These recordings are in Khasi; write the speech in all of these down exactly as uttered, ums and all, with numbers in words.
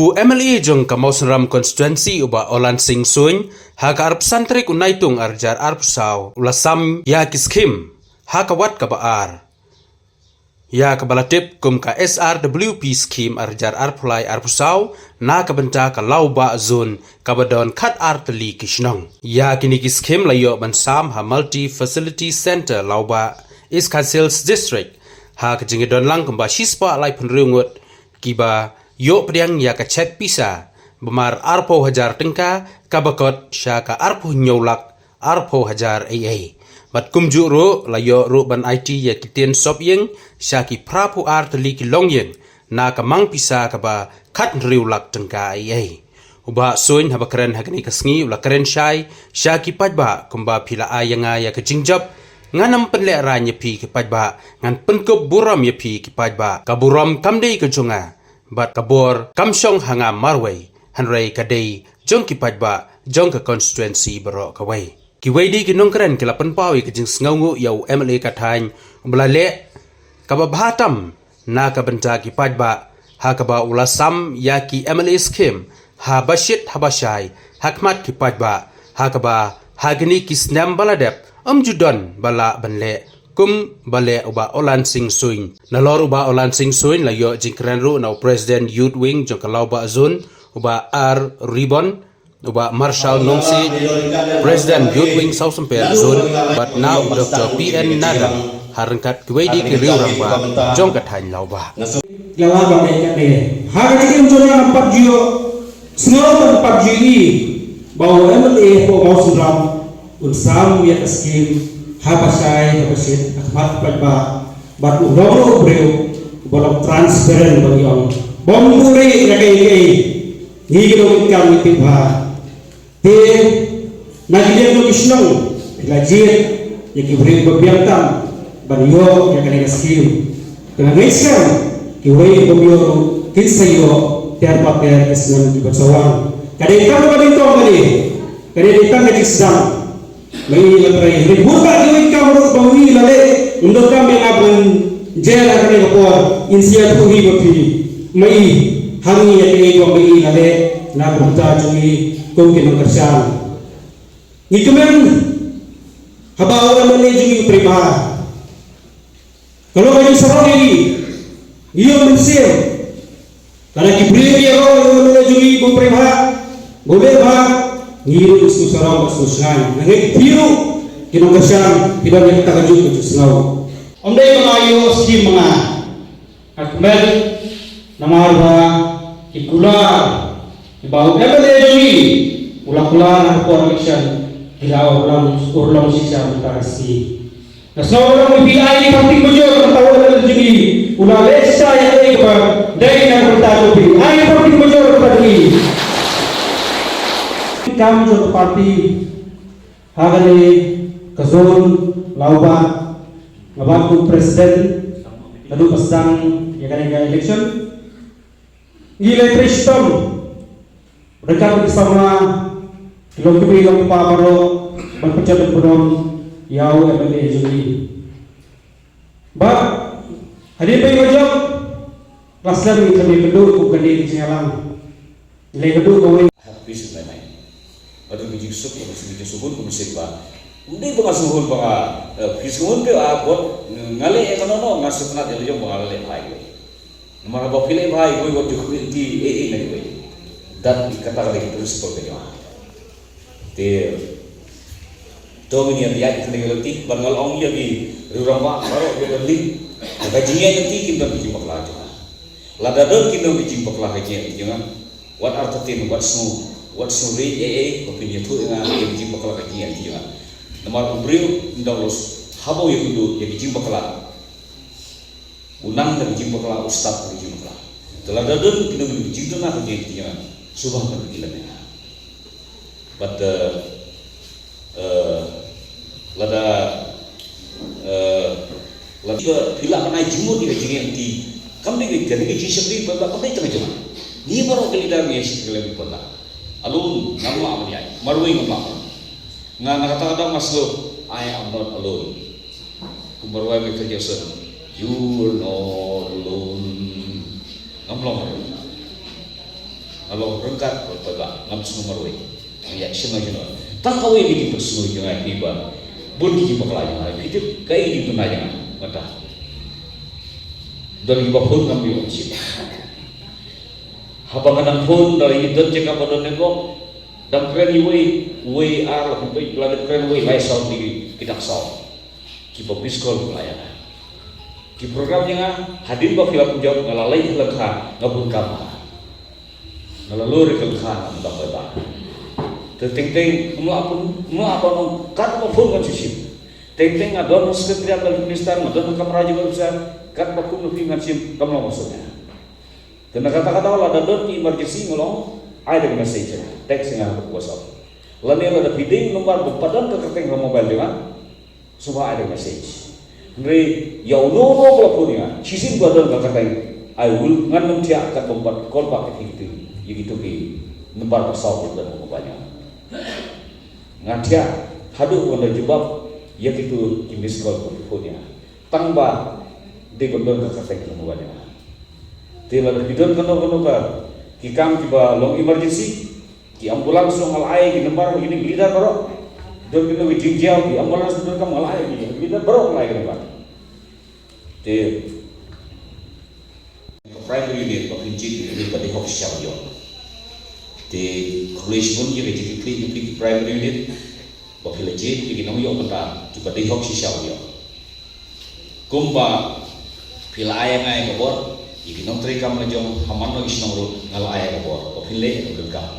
U M L A jong ka Mawsynram Constituency u Bah Olan Singh Suin, ha ka arphew san tarik u Naitung arhajar arphew saw, u la sam ïa ki skhim ha ka wat kaba ar. Ïa kaba la tip kum ka S R W P scheme arhajar arphew lai arphew saw, na ka bynta ka Lawbah Zone kaba don khat ar tylli ki shnong. Ïa kine ki skhim la ïoh ban sam ha Multi Facility Centre Lawbah, East Khasi Hills District, ha ka jingdon lang kumba shispah laiphew hynriew ngut kiba ïoh pdiang ïa ka cheque pisa ba mar arphew hajar tyngka kaba kot sha ka arphew hynñiew lak arphew hajar ei ei. Bad kumjuh ruh la ïoh ruh ban aiti ïa ki ktien sop ïing sha ki phraphew ar tylli ki longïing na ka mang pisa kaba khat hynriew lak tyngka ei ei. U Bah Suin haba kren ha kane ka sngi u la kren shai sha ki paidbah kumba phi la ai ïa nga ïa ka jingjop, ngan ym pynlehraiñ ïa phi ki paidbah, ngan pynkup burom ïa phi ki paidbah. Ka burom kam dei ka jong nga bad ka bor kam shong ha nga marwei, hynrei ka dei jong ki paidbah jong ka constituency baroh kawei. Kiwei de ki nongkren ki la pynpaw ïa ka jingsngewnguh ïa u M L A ka thaiñ uba la leh kaba bha tam na ka bynta ki paidbah, ha kaba u la sam ïa ki M L A scheme ha bashit ha bashai ha khmat ki paidbah, ha kaba ha kine ki snem ba la dep ym ju don ba lah ban leh kum ba leh u Bah Olan Singh Suin. Nalor u Bah Olan Singh Suin la ïoh jingkren ruh na u President Youth Wing jong ka Lawbah Zone, u Bah R Ribon, u Bah Marshal Nongsiej, President Youth Wing Sawsymper Zone, bad na u Doctor P N Nadar, ha ryngkat kiwei de ki riew rangbah jong ka thaiñ Lawbah. Nga wan ba dei katne. Ha ka jingim jong nga ngam pat ju ïoh sngew, ngam pat ju ïohi ba u M L A hapoh Mawsynram un sam ïa ka skim ha bashai ha bashit ha khmat paidbah. Bad u long ruh u briew uba long transparent, ba u ong bym buhrieh ïa kaei kaei. Ngi ki nongmihkhmat ngi tip bha. Te na ki liang jong ki shnong ki la jied ïa ki briew ba biang tam ban ïoh ïa kane ka skim. Te nga ngeit skhem kiwei bym ïoh ruh kin sa ïoh ter pa ter ki snem kiba sa wan. Ka dei tang kaba nyngkong kane, ka dei tang ka jingsdang. Mei la trei. Hynrei bun ba kiwei kam ruh ba ngi la leh, ym donkam ïa nga ban jer ha kane ka por, in sa ïathuh hi ba phi. Mei, ha ngi ïa kiei ba mei la leh na ka bynta jong ngi kum ki nongkyrshan. Ngi kmen haba u M L A jong ngi u trei bha. Ka long ka jingsarong ïa ngi. Ngi ïoh mynsiem. Lada ki briew ki ïaroh ïa u M L A jong ngi bym trei bha, bym leh bha, ngi ruh ngi sngewsarong bad sngewsngaiñ. Nga ngeit phi ruh ki nongkyrshan phi don ïa kata kajuh ka jingsngew. Ym dei ba nga ïoh skim ma nga. Nga kmen namar ba ki kular kiba u M L A jong ngi u la kular ha ka por election ki la urlong, urlong shisha mynta ka sngi. Nga sngew ba dang phi ai ki party major ka tawa da jong ngi. U la leh shisha ïa kaei kaba dei na ka bynta jong phi. Ai ki party major ka jong ngi. Kam jong ka party ha kane ka zone Lawbah, nga bat kum president naduh ba sdang ïa kane ka election. Ngi leh trei shitom ryngkat bad ki samla, ki longkmie longkpa baroh ban pynjot burom ïa u M L A jong ngi. Bad hadien ba ngi la jop, la slem ngi kane ka duh kum kane ka jingïalang. Ngi leh ka duh kawei. Happy sngewbha. Bad ka jingsuk, ka jingsuk bun, ka jingsuk bun, ka jingsuk bun. Ym dei ba nga sngewhun ba nga, eh, phi sngewhun phi, ah, bad nga leh ïa kano kano, nga sngewtynnat ïa la jong ba nga la leh bha ïa kiwei. Namar haba phi leh bha ïa kiwei wat ju khmih lynti ei ei na kiwei. That, kata ka dei ka principle ka jong nga. Te to ngin ïa ïaid kane ka lynti, bad nga la ong ïa ki riew rangbah baroh ïa ka lynti. Ka jingïaid lynti kim don ka jingbakla jong nga. Lada don kim don ka jingbakla ka jingïaid lynti jong nga, wat artatien, wat sngew, wat sngew ri ei ei ba phin ïathuh ïa nga ïa ka jingbakla ka jingïaid lynti jong nga. Namar u briew ynda u la haba u ïakynduh ïa ka jingbakla, u nang da ka jingbakla, u stad da ka jingbakla. Te lada don kino kino ki jingduna ka jingduna, sngewbha ban pyni lem ïa nga. Bad, eh, eh, lada, eh, lada phi lah ban ai jingmut ïa ka jingïaid lynti, kam dei ka, ka dei ka jingshakri paidbah, kam dei tang ka jong nga. Ngi baroh ki leader ngi ïa shakri lem ïa ki paidbah. Alone ngam lah ban ïaid, marwei ngam lah ban. Nga, na kata ka daw nga sngew, I am not alone. Kumba rwai Michael Jackson, "You're not alone." Ngam long. Long ryngkat bad paidbah, ngam sngew marwei. Ïa shisha jong nga, tang kawei ka jingpynsngew jong nga ïa phi ba bun ki jingpakla jong nga, phi tip kaei ka jingpynai jong nga mynta. Don kiba phone ngam ïoh shim. Haba nga dang phone, da la ïoh don jaka ba don network, dang kren iwei, iwei ar, la phi peit, la dep kren iwei, lai saw, ki dak saw. Kiba miss call phi la ïa nga. Ki program jong nga, hadien ba phi la pynjop, nga la leit lyngkha, nga bun kam ha. Nga la lur lyngkha, nga bun kam paidbah. Te teng teng, ym lah pun, ym lah ban ong, katba phone ngan shu shim. Teng teng nga don ha secretariat ka minister, nga don ha kamra jong ka officer, katba kum na phi ngan shim, kam long ba suk ïa nga. Te na kata ka daw lada don ki emergency nga long, ai da ka message, text ïa nga ha ka WhatsApp. Lane lada phi dei number ba pat don ka kyrteng ha mobile jong nga, sngewbha ai da ka message. Hynrei ïa uno uno ba la phone ïa nga, shisien ba don ka kyrteng, I will, ngan nym thiah katba ym pat call back ïa kito, ïa kito ki number ba saw ba don ha mobile jong nga. Nga thiah haduh ban da jubab ïa kito ki miss call ba ki phone ïa nga. Tang ba dei ban don ka kyrteng ha mobile jong nga. Te lada phi don kano kano ka ki kam kiba long emergency, ki ambulance ruh nga la ai ki number ha kine ki leader baroh. Don kino ki jingjaw ki ambulance, don kam, nga la ai ki leader baroh, nga la ai ki number. Te ka primary unit ba phin jied, unit ba dei hok shisha ïoh. Te khublei shibun ïa ka jingkitkhlieh na phi ki primary unit ba phi la jied ïa ki nongïoh mynta kiba dei hok shisha ïoh. Kumba phi la ai ïa nga ïa ka bor, ïa ki nongtrei kam la jong ha man la ki shnong ruh nga la ai ïa ka bor ba phin leh ïa ka kam.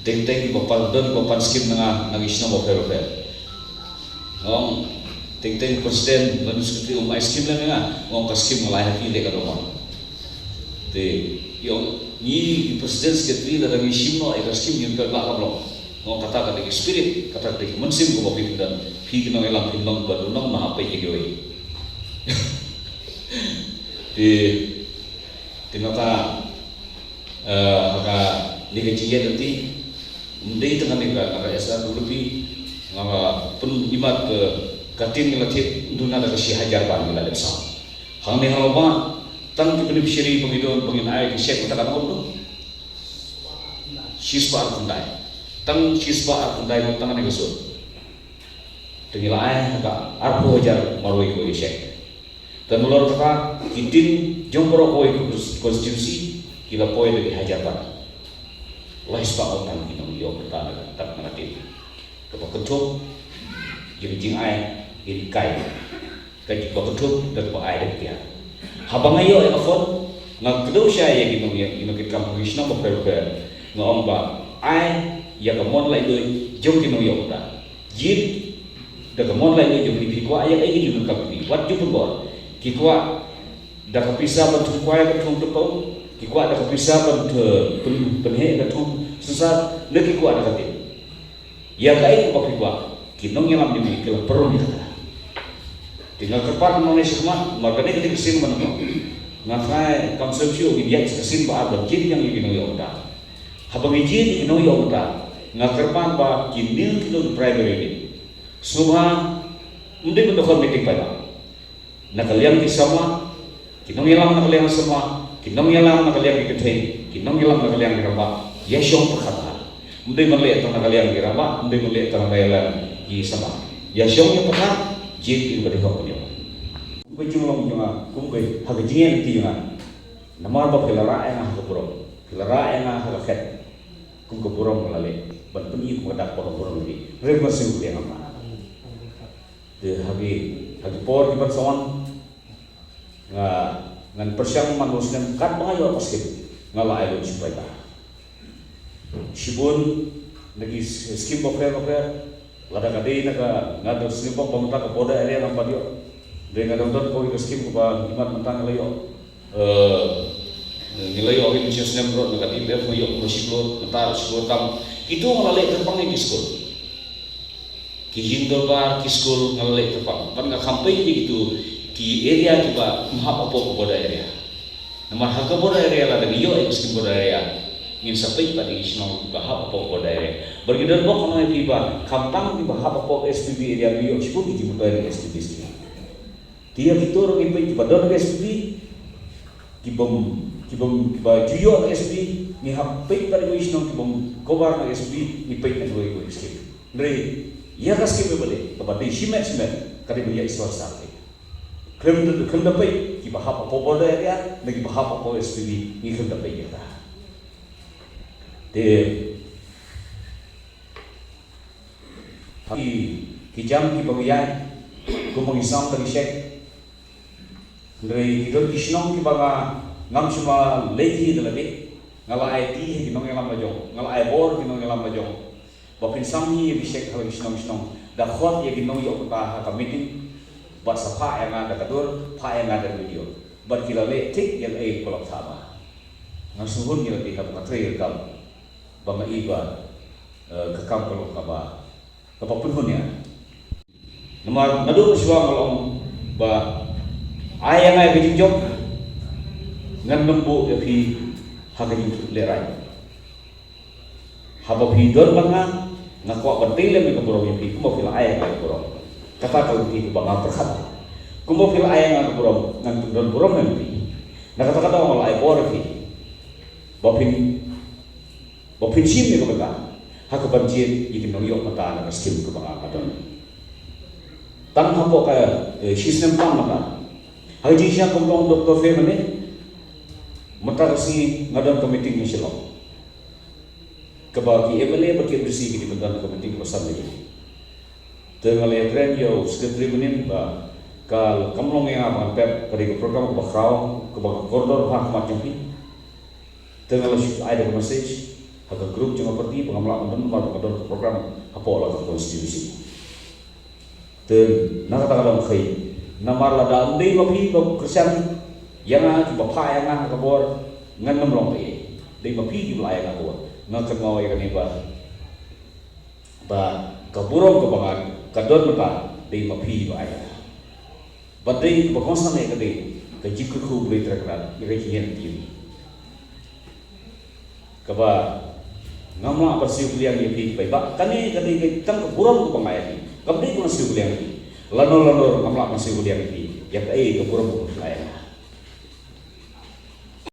Teng teng kiba pan, don kiba pan skim na nga na ki shnong bapher bapher. Nga ong, teng teng president lane secretary um ai skim lem ïa nga, nga ong ka skim nga la ai ha phi, leh katba mon. Te ïa ngi ki president secretary lada ngi shim noh ïa ka skim, ngin pynbha ka blok. Nga ong kata ka dei ka spirit, kata ka dei ka mynsiem kaba phi pyndonkam. Phi ki nongïalam phin long ba dei nong, na hap peit ïa kiwei. Te, te nangta, eh, ha kane ka jingïaid lynti, ym dei tang kane ka, ka S R W P, nga la pynimat, eh, ka tin ngi la thied duna da ka shi hajar bad ngi la dep saw. Hangne ha Lawbah, tang ki beneficiary ba ngi don, ba ngin ai ki cheque, kata ka dang don. Shispah arphew khyndai. Tang shispah arphew khyndai ngut tang kane ka sur. Te ngi la ai ha ka arphew hajar marwei kawei ka cheque. Te nalor kata, ki tin jong baroh kawei ka constituency ki la poi da ki hajar bad. Lai spah ngut tang ki nongïoh mynta na ka, na ka tin. Kaba kynthup ïa ka jingai, ïa ka kai. Ka jingba kynthup da kaba ai da ka tiar. Haba nga ïoh ïa ka phone, nga kdew shai ïa ki nongïoh, ki nongkitkam, ki shnong bapher bapher. Nga ong ba ai ïa ka mon laitluid jong ki nongïoh mynta. Jied da ka mon laitluid jong ki, phi kwah ïa kaei ki jingdonkam ki, wat ju pynbor. Ki kwah da ka pisa ban thung kwai, ka thung tepung, ki kwah da ka pisa ban pyn, pynheh ka thung synsar, ne ki kwah da ka tin. Ïa kaei kaba phi kwah, ki nongïalam jong ngi ki la pynrung ïa kata. Te nga kyrpad nangne shakhmat, namar kane ka dei ka sien ba nyngkong. Nga tharai kam sngewsih ngin ïaid sa ka sien ba ar ban jied biang ïa ki nongïoh mynta. Haba ngi jied ïa ki nongïoh mynta, nga kyrpad ba kine ki long primary unit. Sngewbha, ym dei ban dkhot meeting paidbah. Na ka liang ki samla, ki nongïalam na ka liang samla, ki nongïalam na ka liang ki kynthei, ki nongïalam na ka liang ki rangbah, ïa shong pyrkhat bha. Ym dei ban leh tang na ka liang ki rangbah, ym dei ban leh tang na ka liang ki samla. Ïa shong ïa pyrkhat, jied ïa kiba dei hok ban ïoh. Kum ka jinglong jong nga, kum ka, ha ka jingïaid lynti jong nga. Namar ba phi la rah ïa nga ha ka burom, phi la rah ïa nga ha ka khet. Kum ka burom nga la leh, ban pyni kum ka dak ba ka burom ïa phi. Hynrei ban sngewthuh ïa nga ma. Te ha ki, ha ki por kiban sa wan, nga, ngan pyrshang man u snem, katba nga ïoh ka skim, nga la ai lut sha paidbah. Shibun na ki s-, skim bapher bapher, lada ka dei na ka, nga don skim ba mynta ka border area ngam pat ïoh. Dei nga don don kawei ka skim kaba imat mynta nga la ïoh. Eh, ngi la ïoh hi mynshem snem ruh na ka D P F, nga ïoh kumba shi klur, mynta shi klur tam. Kito nga la leh kyrpang ïa ki skul. Ki ïing dorbar, ki skul nga la leh kyrpang. Bad nga kham peit ïa kito ki area kiba ym hap hapoh ka border area. Namar ha ka border area lada ngi ïoh ïa ka skim border area, ngin sa peit pat ïa ki shnong kiba hap hapoh ka border area. Bad ngi don bok, nga ong ïa phi ba khamtam kiba hap hapoh S P B area, ngi ïoh shibun ki jingmyntoi na S P B skim. Te ïa kito ruh ngi peit kiba don ka S P B, kibym, Kiba, kiba ju ïoh na S P, ngi hap peit na kawei ka shnong, kiba cover na S P, ngi peit na kawei ka skim. Hynrei ïa ka skim ba dei, kaba dei shimet shimet, ka dei ban ïa i sor sar. Khlem da, khlem da peit kiba hap hapoh border area, na kiba hap hapoh S P B, ngi khlem da peit ïa ka. Te ki, ki jam kiba ngi ïaid, kumba ngi sam da ngi check. Hynrei ki don ki shnong kiba nga, ngam shym la leit hi da lade. Nga la aiti ha ki nongïalam la jong, nga la ai bor ki nongïalam la jong, ba phin sam hi ïa ki check ha la ki shnong shnong. Da khot ïa ki nongïoh mynta ha ka meeting, bad sa phah ïa nga da ka dur, phah ïa nga da ka video. Bad ki la leh thik ïa kaei ba la phah ba. Nga sngewhun ïa lade ha ba ka trei ka kam ba nga i ba, eh, ka kam ka long kaba, kaba pynhun ïa. Namar naduh shuwa nga la ong ba ai ïa nga ïa ka jingjop, ngan ym buh ïa phi ha ka jinglehraiñ. Haba phi don bad nga, nga kwah ban tei lem ïa ka burom ïa phi, kumba phi la ai ïa nga ïa ka burom. Kata ka lynti kaba nga pyrkhat. Kumba phi la ai ïa nga ka burom, ngan pyndon burom lem ïa phi. Na kata ka daw nga la ai bor ïa phi ba phin, ba phin shim ïa ka bynta ha kaban jied ïa ki nongïoh mynta na ka skim kaba nga don. Tang hapoh ka, eh, shisnem tang mynta. Ha ka jingshisha kum u ong Doctor Faber ne, mynta ka sngi nga don ka meeting ha Shillong, kaba ki M L A bad ki M D C ki dei ban don ka meeting kaba san bajye. Te nga la ïakren ïa u secretary mynnin ba ka, kam long ïa nga ban pep, ka dei ka program kaba khraw, kaba ka kordor ha khmat jong phi. Te nga la shu ai da ka message ha ka group jong ka party ba ngam lah ban don namar ba ka don ka program hapoh la ka constituency. Te na kata ka daw nga khie, namar lada ym dei ma phi ba kyrshan ïa nga, ba phah ïa nga ha ka bor, ngan ym long ei. Dei ma phi kiba la ai ïa nga ka bor. Nga kynmaw ïa kane ba, ba ka burom kaba nga, ka don mynta, dei ma phi ba ai ïa nga. Bad dei kaba kongsan ïa ka dei ka jingkyrkhu U Blei Trai Kynrad ïa ka jingïaid lynti. Kaba ngam lah ban siew kylliang ïa phi, ba kane ka dei ka tang ka burom kaba nga ai ïa phi. Kam dei ba nga siew kylliang ïa phi. Lano lano ngam lah ban siew kylliang ïa phi ïa kaei ka burom kaba phi la ai ïa nga.